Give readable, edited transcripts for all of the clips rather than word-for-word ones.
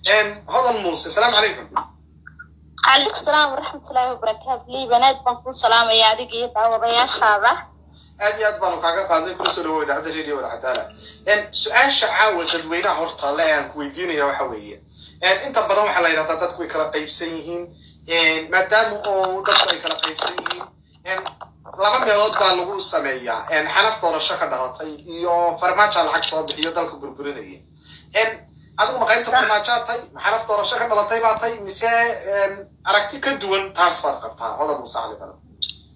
Hodan Muuse, asalaamu calaykum. Calaykum salaam waraxmatullaahi wabarakaatu. Liibanaad baan kuu salaamaya adiga iyo daawadayaashaada. Aad iyo aad baanu kaaga qaadnay. Kula soo dhawow idaacadda Radio Alcadaala. Su-aasha caawa dadweynaha hortaale ee aan ku weydiinaya waxa weeye, inta badan waxaa la yidhahdaa dadku way kala qaybsan yihiin. Maadaama oo dadku ay kala qaybsan yihiin, laba meelood baa lagu sameeyaa: xanaf doorasho ka dhalatay iyo Farmaaja lacag soo bixiyo dalka burburinaya. Adigu ma qaybta Farmaajaa tay, ma xanaf doorasho ka dhalatay baa tay, mise aragti ka duwan taas baad qabtaa, Hodan Muuse Cali Balan?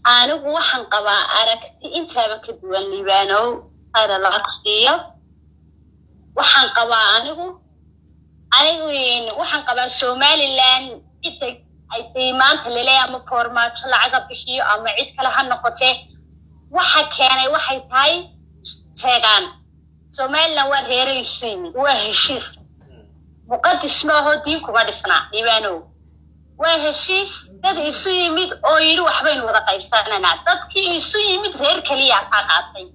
Anigu waxaan qabaa aragti intaaba ka duwan, Liibaanow, khayr Allaha ku siiyo. Waxaan qabaa anigu waxaan qabaa Somaliland cidda ay tay maanta laleeyahay, ama Foormaajo lacaga bixiyo ama cid kale ha noqotee, waxa keenay waxay tahay sheegaan Somaliland waa reeraysu yimid, waa heshiis muqadis maaho, diin kuma dhisnaa, Liibaanow. Waa heshiis dad isu yimid oo yidhi waxbaynu wada qaybsanaynaa. Dadkii isu yimid reer keliya kaa qaatay,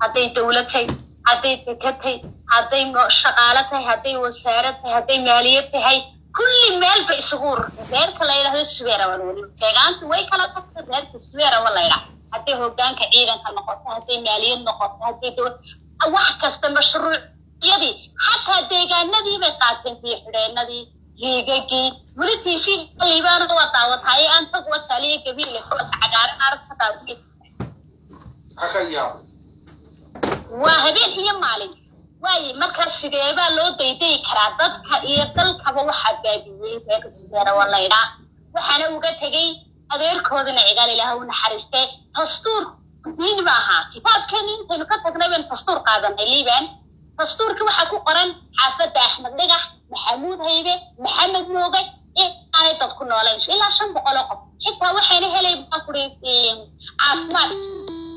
hadday dowlad tahay, hadday dekatay, hadday shaqaalo tahay, hadday wasaarad tahay, hadday maaliyad tahay, kulli meel bay isugu ururtay. Reerka la yidhahdo Subeerawan weli sheegaantu way kala tagtay. Reerka Subeerawan la yidhaha, hadday hoggaanka ciidanka noqoto, hadday maaliyad noqoto, hadday dowlad, wax kasta, mashruucyadii, xataa deegaanadii bay qaateen, biyo xidheenadii, riigagii. Weli TV Liibaan waa daawataye aan tag Wajaaliyo Gabiile kulanka cagaaran aragta daawatay. Haka yaabo. Waa habeen iyo maalin waaye. Markaa sideebaa loo daydayi karaa? Dadka iyo dalkaba waxaa baabiyey reerka Subeera waa laydhaa, waxaana uga tegey adeerkoodana Cigaal, Ilaah u naxariistee. Dastuur diin ma aha, kitaabkeeni intaynu ka tagnay baynu dastuur qaadanay, Liibaan. Dastuurkii waxaa ku qoran xaafadda Axmed Dhagax, Maxamuud Haybe, Maxamed Mooge aanay dad ku noolayn ilaa 500 oo qof xitaa waxayna helay. Baan kuri caafimaadki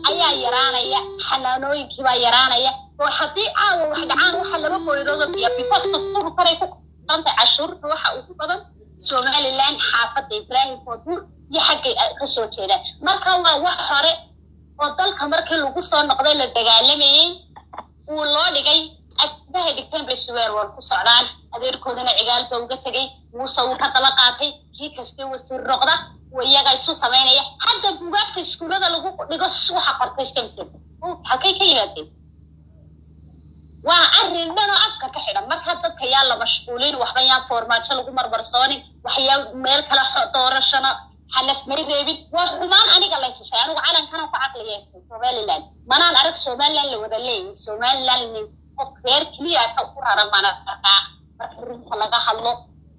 ayaa yaraanaya, xanaanooyinkii baa yaraanaya, oo haddii caawa wax dhacaan waxa laba booyadooda biya, because dastuur karay ku qorantay. Cashuurta waxa ugu badan Somaliland xaafadda Ibrahim Koodbuur iyo xaggay ka soo jeedaan. Marka waa wax hore oo dalka markii lagu soo noqday la dagaalamayey uu loo dhigay agdahay dhigteen bay Subeer war ku socdaan. Adeerkoodana Cigaal ba uga tegey, Muuse uu ka daba qaatay. Kii kastee wasiir noqda iyaga isu samaynaya. Hadda bugaagta iskuulada lagu dhigo waxa qortay Samson, halkay ka yimaadeen? Waa arrin dhanoo afka ka xidhan. Marka dadka yaa la mashquulin, waxba yaan Foormaajo lagu marmarsoonin, waxyaa meel kale doorashana xanaf may reebin. Waa xumaan aniga laysisay. Anigu calankana ku caqliyeystay Somaliland manaan arag Somaliland la wada leeyahay. Somaliland qof reer keliya ka ku raran baan arkaa marka runta laga hadlo.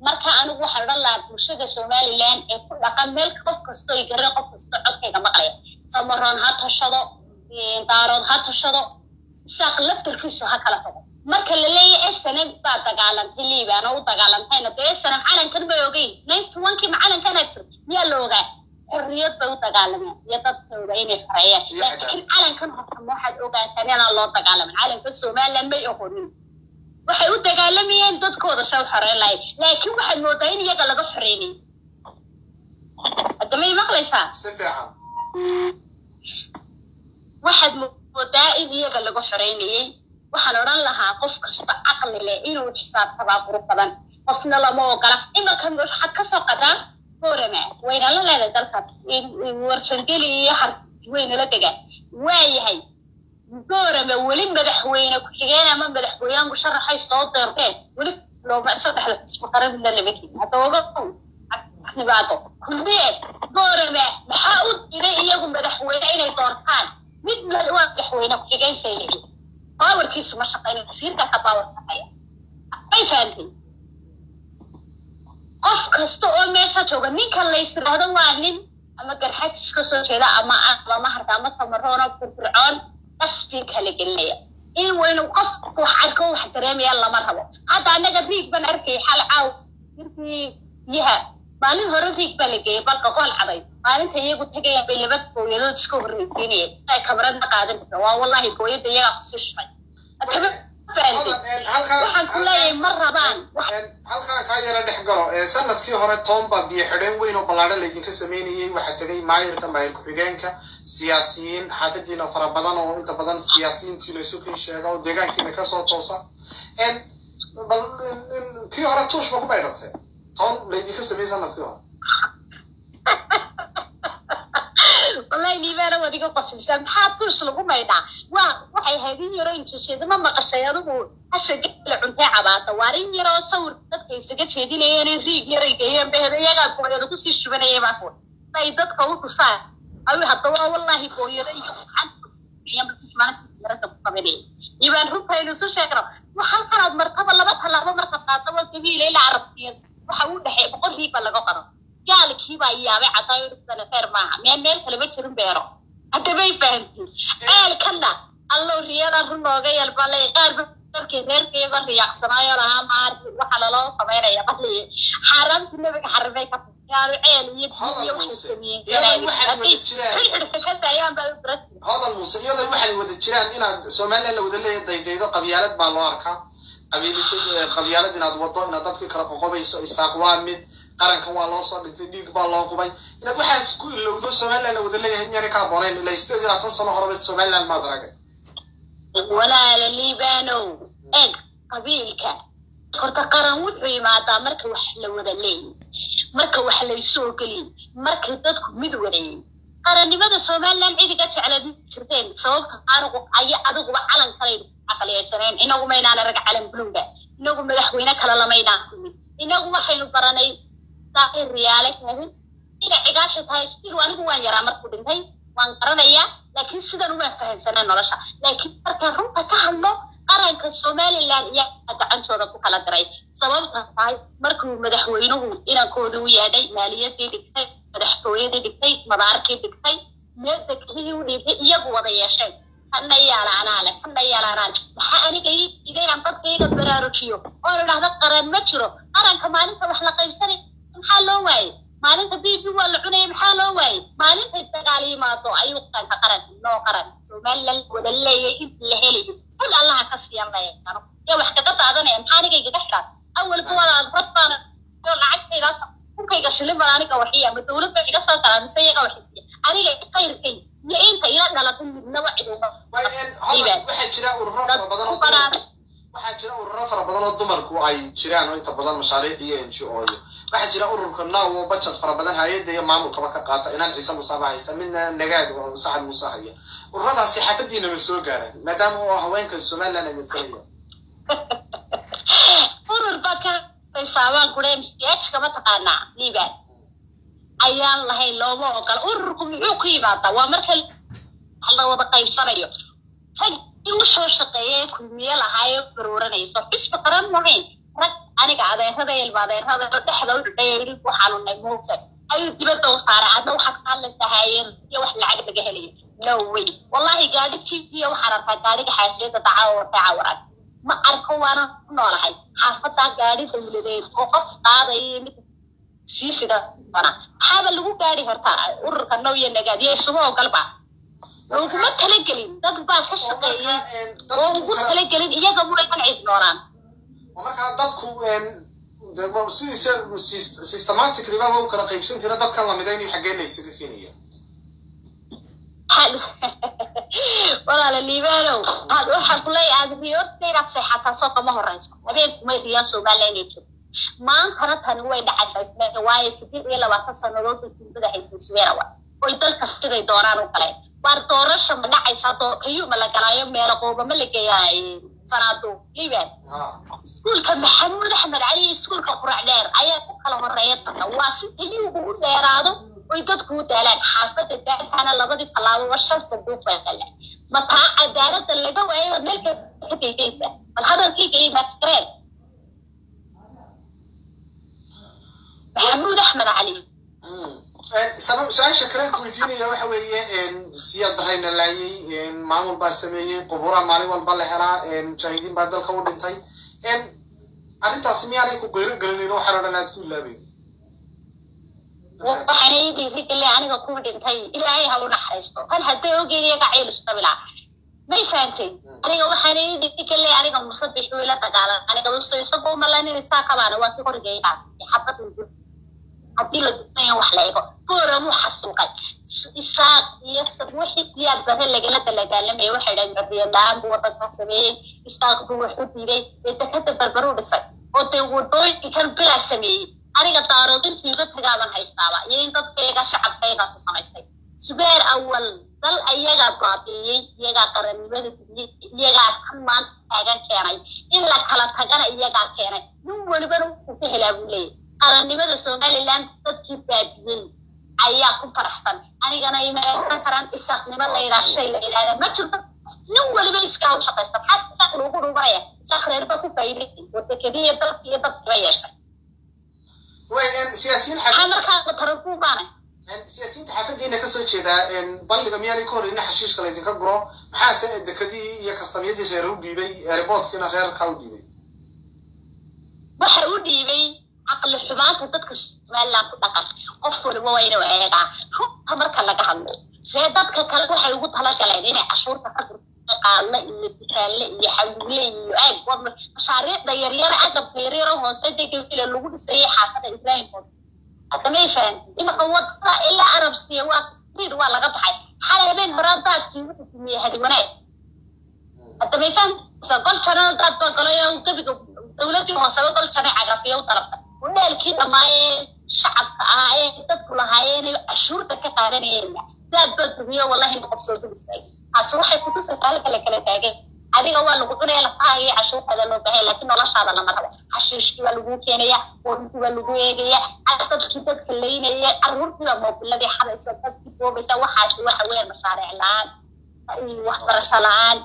Marka anigu waxaan odhan lahaa bulshada Somaliland ee ku dhaqan meel, qof kasto i garan, qof kasto codkayga maqlaya, Samaroon ha tashado, Daarood ha tashado, Isaaq laftarkiisu ha kala tago. Marka la leeyahay SNM baa dagaalantay, Liibaan, oo u dagaalantayna dee SNM calankan bay ogeyn. 91-kii ma calankanaa jiro miyaa la ogaa? Xorriyad bay u dagaalameen iyo dadkooda inay xoreeyaan, laakiin calankan horta ma waxaad ogaataan inaan loo dagaalamin. Calanka Somaliland may oqonin. Waxay u dagaalamayeen dadkooda se u xoreyn lahayd, laakiin waxaad moodaa in iyaga laga xoreynay. Hadda may maqlaysaa? Si fiican. Waxaad moodaa in iyaga laga xoreynayey. Waxaan odhan lahaa qof kasta caqli leh inuu xisaabtabaa qurux badan. Qofna lama ogola. Imanka waxaad kasoo qadaan Borama waynala leedahay dalka, Warsangeli iyo Harti waynala degaan. Waayahay, Borama weli madaxweyne ku-xigeen ama madaxweyne musharaxay soo doorteen weli looma. Saddexda xisbi qaran midna lama keenin. Haddaba dhibaato Kulmiye Borama maxaa u diiday iyagu madaxweyne inay doortaan? Mid waa madaxweyne ku-xigeen Saylici, powerkiisu ma shaqeyna, wasiirka ka power shaqeeya. May fahantay? Qof kasta oo meesha jooga, ninka laysiraahdo waa nin ama Garxajis ka soo jeeda ama Maharka ama Samaroona firfircoon, qasbi kala gelinaya in waynu qof wax arko, wax dareemaya lama rabo. Hadda annaga riig baan arkay xal caaw markii biyaha maalin hore riig baa la geeyey balka qool caday. Maalinta iyagu tegayaan bay laba booyadood iska horreysiinayeen, ay kamarad qaadanaysa. Waa wallahi booyadda iyagaa kusii shubay. Waxaan ku leeyahay ma rabaan. Halkaan kaa yara dhex galo. Sanadkii hore toonba biyo xidheen weyn oo ballaadhan laydinka sameynayey. Waxaa tegay maayirka, maayir ku-xigeenka, siyaasiyiin xaafadiina fara badan oo inta badan siyaasiyiintiina isukin sheega oo deegaankiina kasoo toosa. Bal Kii hore tuush ba ku maydhatay, toon laydinka sameeyey sanadkii hore. Wallahi Liibaana, waad iga qosilsaa. Maxaa tuush lagu maydhaa? Waa waxay ahayd in yaroo injisheeda. Ma maqashay adigu hasha geela cuntee cabaata? Waar in yaroo sawir dadka isaga jeedinayeen, riig yaray geeyeen baheda, iyagaa booyada kusii shubanayay baa kuwa si ay dadka u tusaan ayuu. Haddaba wallahi booyada iyo gacanta ku qabanayay. Liibaan, runtaynu isu sheegno, halkanaad martaba laba tallaabo markaad qaado waa Gabiila ilaa Carabsiyad waxa uu dhexeeya 100 riig baa laga qoro. Gaalkii baa yaabay cadaayo, dhisana feer maaha, meel meel kalema jirin beero. Hadda may fahamtiin ceelkana allow riyada run nooga yalbalay. Qaar markii reerka iyagoo riyaaqsanaayo lahaa maar waxa laloo samaynaya qali xaaraamtii Nabiga xarimay ka yaanu ceel iyo biyo iyo Hodan waxay Muuse, sameeyeen. iyadoo waxay wada Haddii jiraan xidhxidhka ka daayaan baa u dirati. Hodan Muuse, iyadoo waxay wada jiraan, inaad Somaliland la wada leeyahay daydaydo, qabyaalad baa loo arkaa. Qabiilis, qabyaalad inaad wado, inaad dadkii kala qoqobayso. Isaaq waa mid, qarankan waa loo soo dhintay, dhiig baa loo qubay. Inaad waxaas ku ilowdo Somaliland la wada leeyahay miyaanay ka habboonayn? Ilaa 28 sano horeba Somaliland maad aragay. Walaala Liibaanow, eeg, qabiilka horta qaran wuxuu imaadaa marka wax la wada leeyahy, marka wax laysu ogoliyey, markay dadku mid wadayiin. Qarannimada Somaliland cidiga jeclaad jirteen. Sababta anigu aya adiguba calan kalaynu caqliyaysanayn. Inagu maynaan arag calan buluuga, inagu madaxweyne kale lamaynaan kulmin. Inagu waxaynu baranay Daahir Riyaale Kaahin ina cigaasha tahay. Still anigu waan yaraa markuu dhintay, waan garanayaa, laakiin sidan uma fahansanaa nolosha. Laakiin markaan runta ka hadlo, qaranka Somaliland iyaga gacantooda ku kala diray. Sababta tahay markuu madaxweynuhu inankooda u yeedhay, maaliyadii dhigtay, madaxtooyadii dhigtay, madaarkii dhigtay, meel deklihii u dhiibtay, iyagu wada yeesheen. Kana yaala anaa leh, kana yaala anaa leh. Maxaa aniga ii diiday inaan dadkayga baraarujiyo oon idhaahdo qaran ma jiro? Qaranka maalinta wax la qaybsanay maxaa loo waayey? Maalinta b b waa la cunayay maxaa loo waayey? Maalintay dagaal yimaado ayuu qaranka qaran noo qaran Somaliland wada leeyay inta la helayo kul Allaha ka siiyan layano ee wax kaga daadanaya. Maxaa aniga igaga xidhan? Awalka wadaad rad baana oo lacagtayda kunkayga shilin baan aniga waxiya, ma dowlad ba iga soo galaa mise iyaga waxisiya? Aniga qayrkay iyo inta ila dhalatay midnaba cid uma Hodan, waxaa jira ururo fara badan oo ku qaraabay. Waxaa jira ururo fara badan oo dumarku ay jiraan oo inta badan mashaariic iyo NGO iyo waxaa jira ururka now oo budget fara badan hay-adda iyo maamulkaba ka qaata. Inaan Ciise Muuse ba haysa, midna Nagaad oo Sacad Muuse haya. Ururadaasi xaafadiina ma soo gaaraan, maadaama oo haweenka Somaliland ay matalaya? Urur baad ka hadlaysaa baan kure. MCH kama taqaanaa, Liban? Ayaan lahayn, looma ogola. Ururku muxuu ku yimaadaa? Waa marka la wada qaybsanayo. Rag u soo shaqeeya ee Kulmiye lahaayee barooranayso xisbi qaran lahayn, rag aniga adeerada, ilma adeerada oo dhexda u dhudhay waxaanu nahay Muuse ayuu dibadda u saaray. Adna waxaad ka hadlaysaa haayeen iyo wax lacag laga helayo. No way, wallahi gaadhi jiijiya waxaan arkaa gaadhiga xaashiyada daca oo watay cawarag ma arko. Waana ku noolahay xaafadaa gaadhi dowladeed oo qof qaadaya iyo mid sii sida doona. Maxaaba lagu gaadhi horta ururka now iyo Nagaad iyo isugu ogolba? Uguma talagelin. Dad baa ka shaqeeyay oo ugu talagelin, iyaga muaydan cid nooraan. Markaa dadku sidiisa systematically baba u kala qaybsan jira. Dadkan lamidaynayo xaggee la isaga keenaya? Walaala Liibaanow, waxaan ku leeyahay aad riyoorta inaad seexataa soo kama horeyso. Habeenkumay riyaa Somaliland inay joogto maantana. Tani way dhacaysaa isle, waayo 28 sanadood bay tuulada haysay Suweerawa oy dalka siday doonaan u galeen. Waar doorasha ma dhacaysaa? Kayuu ma la galaayo? Meelo qooba ma la geeyaa sanaado, Liibaan? Iskuulka Maxamuud Axmed Cali iyo iskuulka Qurac Dheer ayaa ku kala horeeya dadka. Waa si kayuugu u dheeraado oy dadku u daalaan. Xaafadda daantana labadii tallaabo shan sanduuq baa yaalla. Ma taa cadaaladda laga waayo waad meel ka geygeysa? Bal hadalkayga iyo maajkareen Maxamuud Axmed Cali. Sabab su-aasha kale ku weydiinaya waxa weeye, Siyaad Barrayna laayay, maamul baa sameeyey, qubuuraha maalin walba la helaa, mujaahidiin baa dalka u dhintay. Arrintaasi miyaanay ku qeyro gelinin? Waxaan o dhan aad ku ilaabeyn. Waxaana ii dhiirigeliyay aniga kuwa dhintay Ilaahay ha u naxariisto. Tan hadday ogeyn iyaga ciilistabila may fahantay. Aniga waxaana ii dhiirigeliyay aniga Musabixu ila dagaalan. Aniga uso isagoo umalanaysaa qabaana waa kii qorigay qaatay xabad. Haddii la doonayo wax la ego, Booramuu xasuuqay Isaaq iyo wixii Siyaad Bare lagala dagaalamaya. Waxay dhahen xorriyad la-aan buu wadanka sameeyey, Isaaq buu wax u diiday, ee dekada Barbaruu dhisay. Oo dee wadooyinkan bilaa sameeyey, aniga Daarood intuu iga tagaaban haystaaba iyo in dadkayga shacabkaygaasoo samaystay. Subeer Awal dal iyagaa baabi'iyey, iyagaa qarannimada dubiyey, iyagaa kan maanta taagan keenay, in la kala tagana iyagaa keenay. Nin walibana wuxuu ka helaa buu leeyahy. Qarannimada Somaliland dadkii baabiyey ayaa ku faraxsan. Anigana imaaysan karaan. Isaaqnimo la yidhaha, shay la yidhahda ma jirto. Nin waliba iskaa u shaqaysta. Maxaa Isaaq loogu dhuubanaya? Isaaq reerba ku faa'iiday, wadakadiya dalka iyo dadkiiba yeeshay. Way siyaasiyiin maxaa markaa tarabuubaanay? Siyaasiyiinta xaafadiina kasoo jeedaa balliga miyaanay ka horreyn xashiishka laydinka guro? Maxaase dekadihii iyo kastamyadii reer u dhiibay, airportkiina reerka u dhiibay? Waxa u dhiibay caqli xumaanta dadka Somaliland ku dhaqan. Qof waliba waa inuu eegaa runta marka laga hadlo. Ree dadka kale waxay ugu talagaleen inay cashuurta ka qaadle iyo dukaanle iyo xawile iyo aag mashaariicda yaryar, agabka yaryar oo hoose degabila lagu dhisayay xaafada Ibrahim. Hadda may fahantin. Imaka wadada ilaa Arabsiya waa riir, waa laga baxay. Xalay habeen horaa daadkii wuxuu dumiyey Hadi Wanaag. Hadda may fahantaa? Gol janana daad baa galay oo gebiga dowladii hooseba gol janay cagafiya u dalabtay. Hudheelkii dhammaayee shacabka ahaa ee dadku lahaayeen cashuurta ka qaadanayeenna daad baa dumiyo. Wallahi ma qof soo dul istaagay. Taasi waxay kutusaysaa halka la kala taagay. Adiga waa lagu cunaya, lafahaaga iyo cashuurtaada loo baxay, laakiin noloshaada lama rabo. Xashiishkii waa lagu keenaya, qorintii waa lagu eegaya, dadkii dadka laynaya, carruurtii baa moobiladii xadaysa, dadkii boobaysa. Waxaasi waxa weeyaan mashaariic la-aan, waxbarasho la-aan,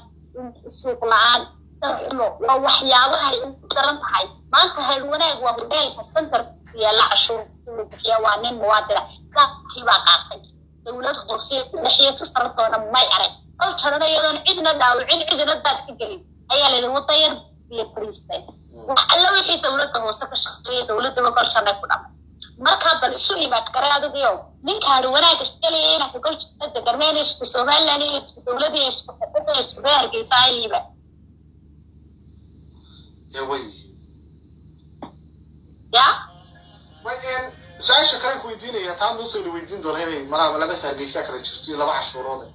suuq la-aan, darxumo. Waa waxyaabahay ugu daran tahay maanta. Har Wanaag waa hudheelka center ku yaalla, cashuur uu bixiya, waa nin muwaadina. Dadkii baa qaatay. Dowlad hoose 6 iyo toona may arag. Qol jarana iyadoon cidna dhaawicin, cidna daad ka gelin ayaa la yidhi wada yar biyo fariistay. Wax alla wixii dowladda hoose ka shaqeeya dowladaba gol janay ku dhamay. Markaa bal isu imaad kare adigiyo ninka Har Wanaag iska leeyahay inaa gol jana degan isku Somaliland iyo isku dowlad iyo isku xuquuq iyo isku reer Hargeysa ayiba. Dee way ya. Way su-aasha kale ku weydiinaya, taa Muuseynu weydiin doona inay malaha laba Hargeysa kala jirto iyo laba cashuuroode.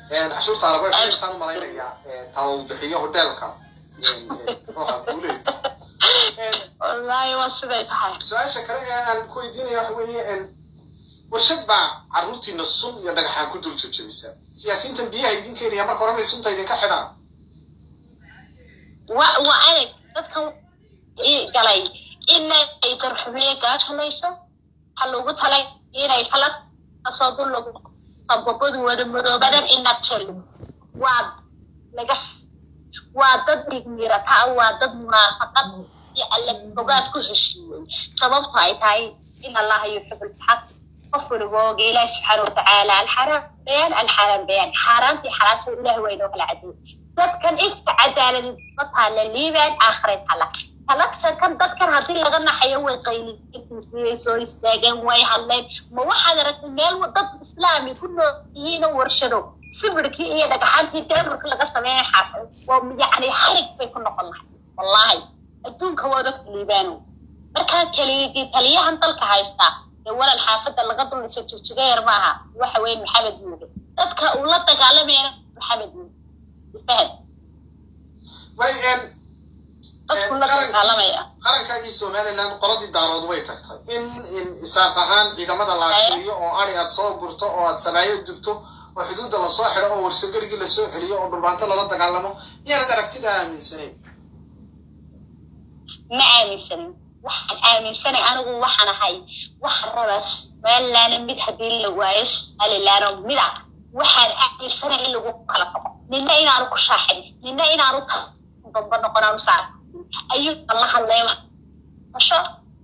Cashuurta Araba taan u malaynayaa taa uu bixiyo hoteelka muxuu ahaa Guuleed. Wallaahi waa siday tahay. Su-aasha kale ee aan ku weydiinaya waxa weeye, warshad baa carruurtiina sun iyo dhagaxaan ku dul jejebisa. Siyaasiyiintan biyaha idin keenaya marka hore may sunta idinka xidhaan? Waa adag dadkan galay inay darxumiye gaajalayso. Waxaa loogu talay inay kala soo dul lagu sababadu wada madoobadan inaad jelo. Waa laga, waa dad dhigmirata, waa dad munaafaqad iyo Alle fogaad ku heshiiyey. Sababto ay tahay in Allaha yuxib alxaq. Qof waliba oga Ilaahi subxaana watacaala alxaraam bayaan, alxaraam bayaan, xaaraantii xalaasha Ilahi waa inoo kala cadeeyey. Dadkan iska cadaaladi ma taalla, Liibaan, aakhiray taalla. Talabshankan dadkan haddii laga naxayo way qayliyay, soo istaageen, way hadleen. Ma waxaad aragtay meel dad islaami ku nool yihiin oo warshado sibirkii iyo dhagaxaantii deemarka laga sameeyay xaafad? Waa yacni xarig bay ku noqon lahay. Wallahi adduunka waa dadka, Liibaano. Markaa keligii taliyahan dalka haysta ee walal xaafadda laga duldhiso Jigjiga Yar maaha. Waxa weeye Maxamed Muuge dadka uu la dagaalamayana, Maxamed Muuge faham. Way dadku la dagaalamaya. Qarankaagii Somaliland qoladii Daarood way tagtay in Isaaq ahaan ciidamada la adkeeyo oo ari aad soo gurto oo aad samaayo dubto oo xuduudda lasoo xidho oo warsagarigii lasoo celiyo oo Dhulbaanto lala dagaalamo. Miyaanad aragtida aaminsanayn? Ma aaminsanin. Waxaan aaminsanay anigu, waxaan ahay, waxaan rabaa Somaliland mid. Haddii la waayo Somaliland oo mid ah, waxaan aaminsanay in lagu kala tago, nina inaanu ku shaaxin, nina inaanu damba noqon aanu saar ayuu la hadlaya. Tasho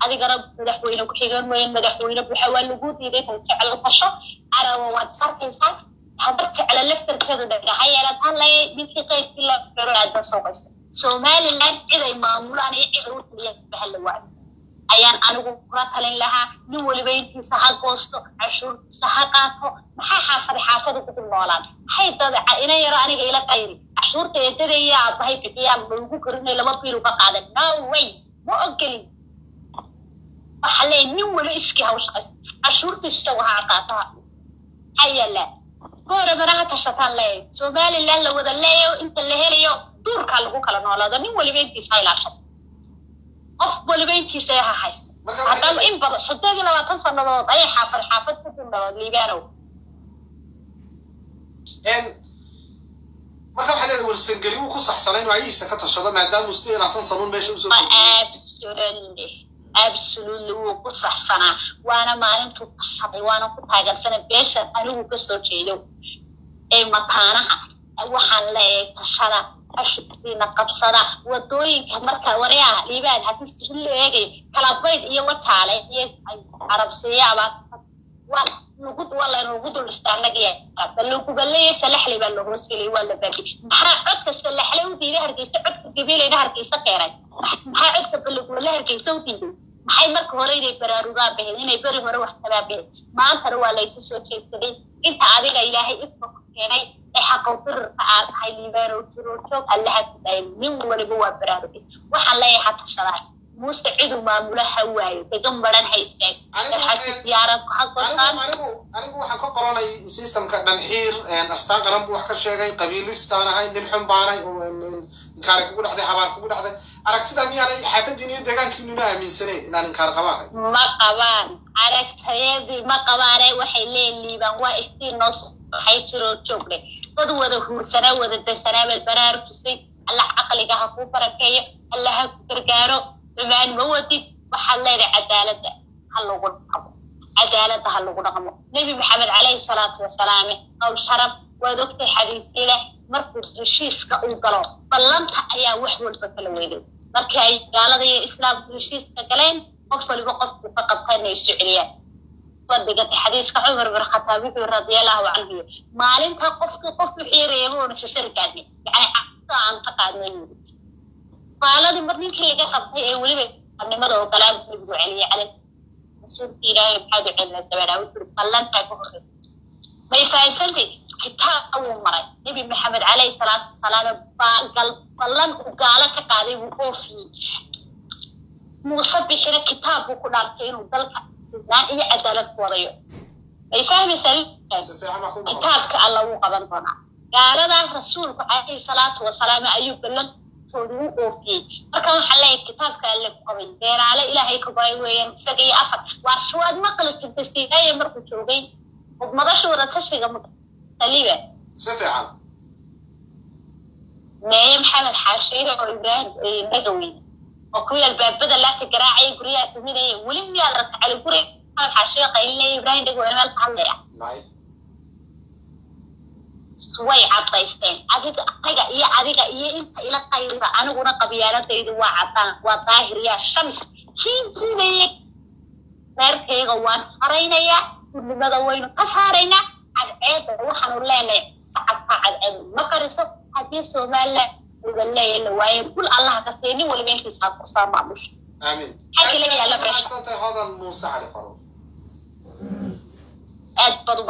adigana madaxweyne ku-xigeen mooyeen madaxweyne buuxa waa lagu diiday. Tan jecel tasho Carawa waad sarkaysaa. Habar Jecla laftarkeedu dhagaxa yeelataan lay ninkii qaybkii la xiro aada soo qaysto. Somaliland cid ay maamulaan iyo cid ay u taliyaan baha la waayo ayaan anigu kula talin lahaa. Nin waliba intiisa ha goosto, cashuurtiisa ha qaato. Maxaa xaafada xaafada ku dul noolaan? Maxay dad ina yaro aniga ila qayri cashuurta eedada iyo aabahay bixiyaan loogu korinayo laba biil uga qaadan? No way, ma ogolin. Waxa leeyahay nin waliba iskii ha u shaqaysto, cashuurtiisa ha qaato. Maxaa yaallaa Booramana ha tashataan leeyahay. Somaliland la wada leeyayo inta la helayo duurkaa lagu kala noolaado, nin waliba intiisa ha ilaashado. Qof waliba intiisa ha haysto. Marka waxay Haddaba in badan 28 sannadood ayay xaafad xaafad ku dulnadood, Liibaanow. Marka waxay leedahay Warsangeli wuu ku saxsanaa inuu ayihiisa ka tashado, maadaama uu 28 sanuun meesha usoo kordhiyey. Absolutely, absolutely, wuu ku saxsanaa, waana maalintuu tashaday, waana ku taageersanay. Beeshan anigu kasoo jeedo ee mataanaha waxaan leeyahay: tashada, ashubtiina qabsada wadooyinka. Marka waryaha Liibaan, haddii si loo eegayo Kalabayd iyo Wajaale iyo Carabsiyaaba waa lagu, waa laynagu dul dhistaa annagiya balugubaleeya. Salaxley baa loo hoos geliyay, waa la baabiyey. Maxaa codka Salaxle u diiday Hargeysa? Codka Gabiilayna Hargeysa keenay. Maxaa codka Balugubale Hargeysa u diiday? Maxay marka hore inay baraarugaan baheen, inay beri hore wax tabaa baheen? Maantana waa laysu soo jeedsaday. Inta adiga Ilaahay ifka ku keenay ee xaqowdirirka aad tahay, Liibaanow, jiroo joog, Allaha ku daayay. Nin waliba waa baraarugay. Waxaan leeyahay ha tashadaan. Muuse ciduu maamula ha waayo, degan baran ha istaag, darxasis yaaran ha goostaan. Anigu waxaan ka qoranay systemka dhanxiir astaan qaran buu wax ka sheegay. Qabiilistaan ahay, nin xun baanay, inkaare kugu dhacday, habaar kugu dhacday. Aragtida miyaanay xaafadiin iyo deegaankiinuna aaminsanayn inaan inkaar qaba ahay? Ma qabaan aragtayadii, ma qabaane. Waxay leeyihin Liibaan waa iftiin noo soo baxay, jiroo joogle. Dad wada huursanaa, wada dansanaa baad baraarujisay. Alla caqliga ha kuu barakeeyo, Alla ha ku gargaaro. Xumaan ma wadid. Waxaad leedahay cadaaladda ha lagu dhaqmo, cadaaladda ha lagu dhaqmo. Nebi Maxamed calayhi salaatu wasalaame qowl sharaf waad ogtay, xadiisile markuu heshiiska uu galo ballanta ayaa wax walba kala weynay. Markii ay gaalada iyo islaamku heshiiska galeen, qof waliba qofku ka qabta inay isu celiyaan. Waad dhigatay xadiiska Cumar bin Khataab, wuxuu radiallahu canhu maalinta qofkii qof wixii reebo oona sasari gaadnay, yani cabsida aan ka qaadnay yiri. Gaaladii mar ninkii laga qabtay ee weliba islaamnimada ogolaa buu nabigu celiyay calay. Rasuulka Ilaahay, maxaad u celinaysaa baa wuxuu ballantaa ka horreysa. May fahansantay? Kitaabka wuu maray Nebi Maxamed calayhi salaatu wasalaam, baa gal ballan uu gaalo ka qaaday wuu oofiyey. Muuse bixina kitaab buu ku dhaartay inuu dalka sinaan iyo cadaalad ku wadayo. May fahmaysaa? Si fiican baa ku maqan. Kitaabka Alla wuu qaban doonaa gaaladaa. Rasuulku calayhi salaatu wasalaam ayuu ballantooda u oofiyey. Marka waxaan leeyahay kitaabka Alle ku qabay beeraale Ilaahay ka goay weeyaan isaga iyo afar waar. Waad maqli jirtay Siidaaye markuu joogay madasha wada tashiga saliiba. Si fiican. Meeye Maxamed Xaashiire oo Ibraahim Nagawey oo kuwii albaabada laata garaacaya, guryaha duminaya, weli miyaa la cali guri Maxamed Xaashiire qaylinaya, Ibraahim Dhagaweyne meel ka hadlaya? May. Way cadaysteen. Adiga, aniga iyo adiga iyo inta ila qayliba, aniguna qabyaaladaydu waa cadaan, waa daahir yaa shams. Kii diidaya reerkayga waan xoraynayaa, gurnimada waynu ka saaraynaa. Cadceedda waxaanu leenahay sacabka cadceed ma qariso. Haddii Somaliland uga leeya la waayo, kul Allaha ka siiya, nin waliba intiisa kusoo maamusho. Aamin. Maxaa kala yaala meesha? Mahadsantahay, Hodan Muuse Cali Faruur. Aad baad u